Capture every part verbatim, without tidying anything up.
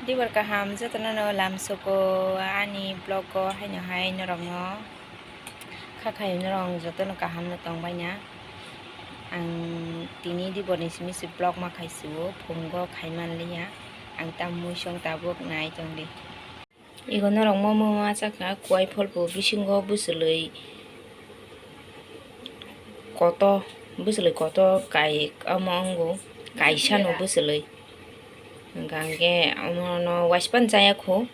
Tibor kaham jotono no lamsoko ani vlog o haino hai norokno kha khai norok jotono kaham no tongbaina. Ang tini diborni simi se vlog ma khai sio, phungo khai manliya. Ang tam muisong tabuk nai tongdi. Igo norok momo ma chakha, kuai pholpo bisingo bwswlwi koto, bwswlwi koto kai omo wngo, kaisa no bwswlwi. Hwnkha hwnkhe omono waispan chaya kho,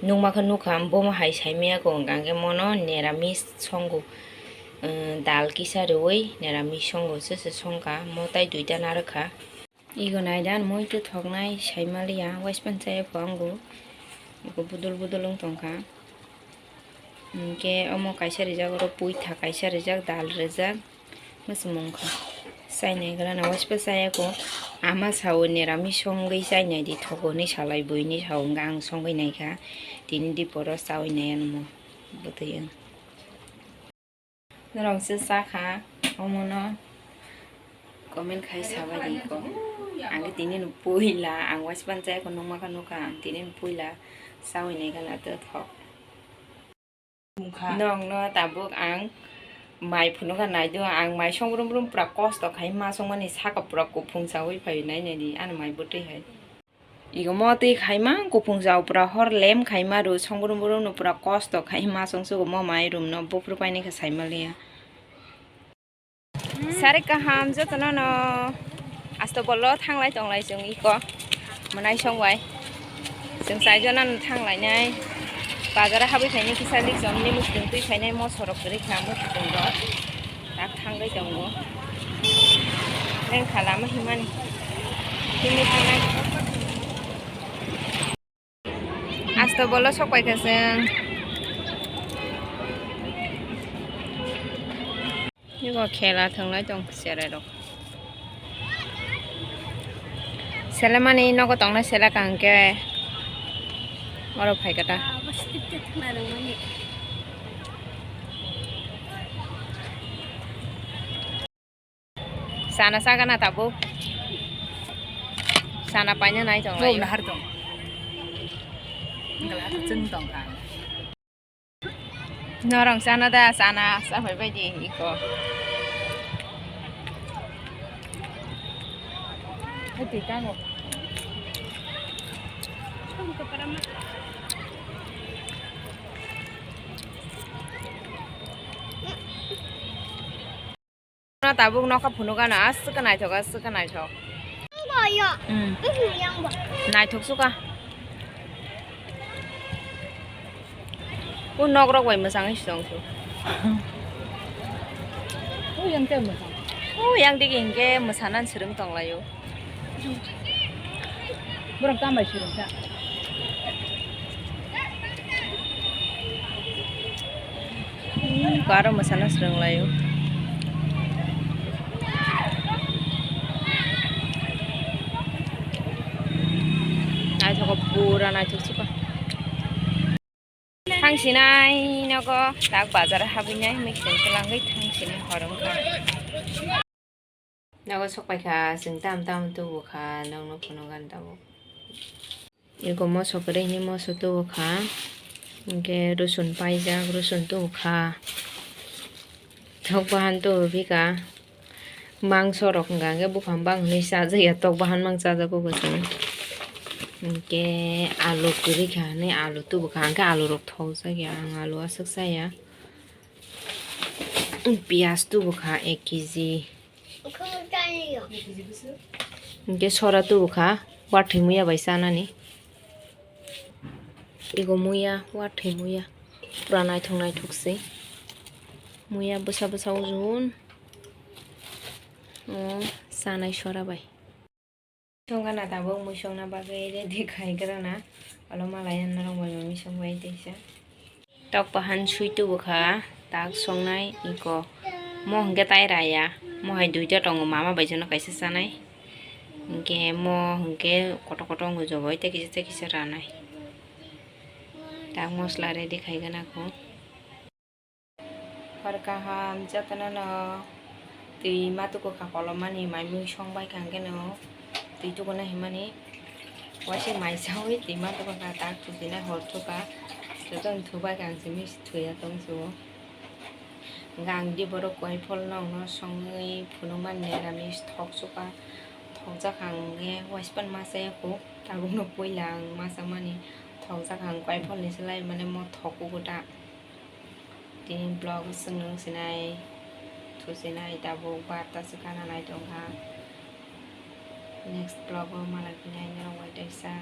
nukma khe nukha, bomo hai saimaya kho, hwnkha hwnkhe mono neramis songo, dal kisa rwui neramis songo, se se songkha, mo tai duita narwkha. Igo naida muitu thoknai saimaliya, waispan chaya kho wngo, igo budul budul wng tongkha. Hwnkhe omo kaisa rijak, oro puitha kaisa rijak, dal rijak, mwswmung kha. Chainai gana waispa chaya kho, ama sao neramis songwi chainai di thogo hinwi salai buini sao hwnkha ang songwi naikha, tini diporo chaui nai anw bwtwi wng. Norok se chakha omono comment khai sabai di ko. Ang tini no puila, ang waispan chaya kho nukma kha nukha, ang tini no puila chaui nai gana to thok. Nokno tabuk ang mai phunukha naidu, ang mai song brum brum pura kosto khai ma songmani saka pura kuphung saui phai nai nai di, ani mai bwtwi hai. Igo mo twi khai ma kuphung sao pura hor lem khai ma ru song brum brum no pura kosto khai ma song sugo mo mai room no buphuru painai khe sai maliya. Sari kaham jotono no. Asto bolo thanglai tonglai chwng iko mwnai song bai. Chwng chaijo nang thanglai nai. Bazar habwi phainai kisa lik chom ni muchung twi phainai moso rok kwrwi kha muchung rok. Tak thangwi tongo. Leng kha lama himani. Himwi thangnai. Asto bolo sok pai kha chwng. Iko khela thwnglai tong cherai rok. Selemani nogo tongnai sela kaham khe oro phai kha ta. Sana sagana tabuk. Sana paina nai tong lai. Nahar tong. Chwng tong kha. Norong sana da, sana sa phai bai di iko. Hai twi tango. Tabuk nokha phunukgana aswk khe naithok, aswk khe naithok. Boyo. Hmm. Yang bo. Naithok suka. O nok rok bai mwchangwi song su. O yang te mwchang. O yang digi hinkhe mwsana swrwng tong lai o. Borok tamo bai swrwng kha. Hmm, aro mwsana swrwng lai o. Naithogo, pura naithok suka. Thang sinai nogo tak bazar habwi nai, mui kwchwng kwlangwi thang sinai hor wngkha. Nogo sok paikha, chwng tam tam tubu kha, nokno phunukgana tabuk. Eko moso kwrwi hinwi moso tubu kha, hinkhe rosun paijak, rosun tubu kha, thok bahan tubu bika. Mangso rok hwnka hwnkhe buphang bang hinwi chajakya, tok bahan mang chajago bo chwng. Hinkhe alu kwrwi kha hinwi alu tubu kha, hinkhe alu rok thok jakya, ang alu aswk chaya. Piyaj tubu kha ek kg. Hinkhe sora tubu kha, wathwi muya bai chanani. Ego muya, wathwi muya. Pura naithok naithok se. Muya bwsa bwsa ujun. O chanai sora bai. Songkha na tabuk mui songna bagwi ready khai gra na. Olo malai norok bai mui song bai teisa. Tok bahan sui tubu kha, tak songnai iko. Mo hwnkhe tai raya. Mo hai duita tongo, mama bai jono kaisa chanai. Hinkhe mo hwnkhe kotor kotor wngwi jobai tei kisa tei kisa ranai. Tak mosla ready khai gana kho. Hor kaham jotono no twi ma tuku kha kolomani mai mui song bai kha hwnkhe no twi tukuna himani. Waisa mai sawi twi ma tongkha, tak thusinai hor thuka. Jotono thubai khe ang simi thuya tong sugo. Hwnkhe ang di borok koiphol nokno songwi phunukmani neramis thok suka. Thokjak ang hwnkhe waispan ma chaya kho. Tabukno puila ang ma chamani thokjak ang koipholni slai mane mo thokugo ta. Tini vlog o chwng nung sinai, thusinai tabuk barta se gana nai tongkha. Next vlog o malai phinai norok bai teisa.